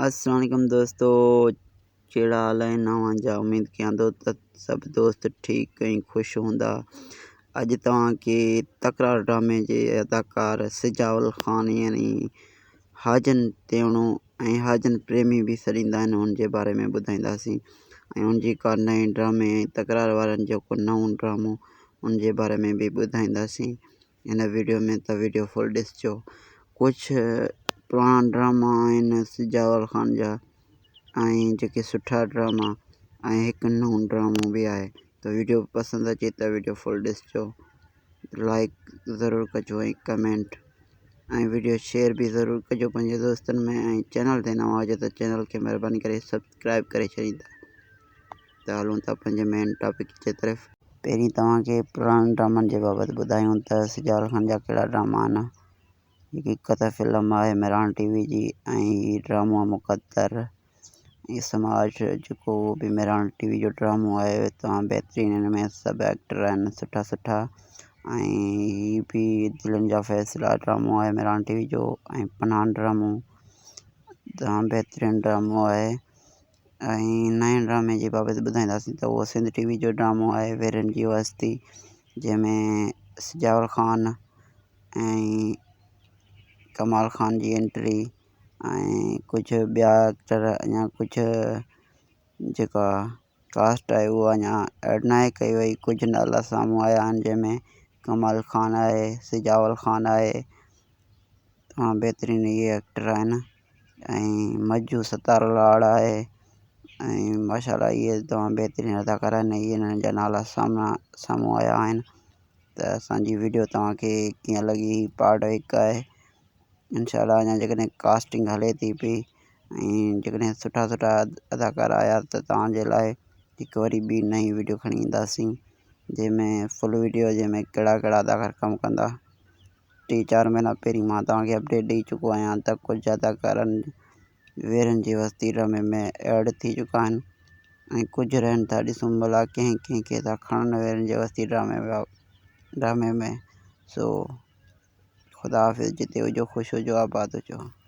السلام عليڪم دوستو ڪهڙا حال آهن اوهان جا اميد ڪيان ٿو ته سڀ دوست ٺيڪ ۽ خوش هوندا. اڄ توهان کي تڪرار ڊرامي جي اداڪار سجاول خان يعني حاجن تيوڻو ۽ حاجن پريمي به سڏيندا آهن ان جي باري ۾ ٻڌائينداسين ۽ ان جي ڪا نئين ڊرامي ۽ تڪرار وارن جيڪو نئون ڊرامو ان جي باري ۾ به ٻڌائينداسين هن ويڊيو ۾ ته ويڊيو فل ڏسجو. ڪجهه پراڻا ڊراما آهن سجاول خان جا ۽ جيڪي سٺا ڊراما ۽ هڪ نئون ڊرامو به آهي ته ويڊيو پسند اچي ته ويڊيو فل ڏسجو لائڪ ضرور ڪجو ۽ ڪمينٽ ۽ ويڊيو شيئر به ضرور ڪجو پنهنجي دوستن ۾ ۽ چينل تي نوان هجو ته چينل کي مهرباني ڪري سبسڪرائب ڪري ڇڏيندا ته هلون ٿا پنهنجي مين ٽاپڪ جي طرف. پهرين توهان کي پراڻن ڊرامن جي بابت ٻڌايون ته سجاول خان جا ڪهڙا ڊراما آهن. هڪ ته فلم آهي مهراڻ ٽي وي جي ۽ هي ڊرامو آهي مقدر ۽ سماج جيڪو به مهراڻ ٽي وي جو ڊرامو آهي تمام بهترين هن ۾ سڀ ايڪٽر آهن سٺا سٺا ۽ هي به دلين جا فيصلا ڊرامو آهي مهراڻ ٽي وي جو ۽ پناهه ڊرامو تمام بهترين ڊرامو آهي ۽ نئين ڊرامي جي بابت ٻڌائينداسين ته اهو سنڌ ٽي وي جو ڊرامو آهي ويرن جي وستي جنهن ۾ سجاول خان ۽ ڪمال خان جي انٽري ۽ ڪجهه ٻيا ايڪٽر اڃا ڪجهه جيڪا ڪاسٽ آهي اها اڃا ايڊ ناهي ڪئي وئي ڪجهه نالا سامهون آيا آهن جنهن ۾ ڪمال خان آهي سجاول خان آهي تمام بهترين اهي ايڪٽر آهن ۽ مجو ستار لاڙ آهي ۽ ماشاء الله اهي تمام بهترين اداڪار آهن اهي انهن جا نالا سامهون آيا آهن ته اسان جي وڊيو توهان کي ڪيئن لڳي هي پارٽ هڪ آهي انشاء الله اڃا جيڪڏهن ڪاسٽنگ هلي ٿي پئي ۽ جيڪڏهن سٺا سٺا اداڪار آيا ته توهان جي لاء هڪ وري ٻي نئين وڊيو کڻي اينداسين جنهن ۾ فل وڊيو جنهن ۾ ڪهڙا ڪهڙا اداڪار ڪم ڪندا ٽي چار مهينا پهرين مان توهان کي اپڊيٽ ڏئي چڪو آهيان ته ڪجهه اداڪارن ويرن جي وستي ڊرامي ۾ ايڊ ٿي چڪا آهن ۽ ڪجهه رهن ٿا ڏسون ڀلا ڪنهن ڪنهن کي ٿا کڻن ويرن جي وستي ڊرامي ۾ سو خدا حافظ جتي هجو خوش هجو آباد هجو.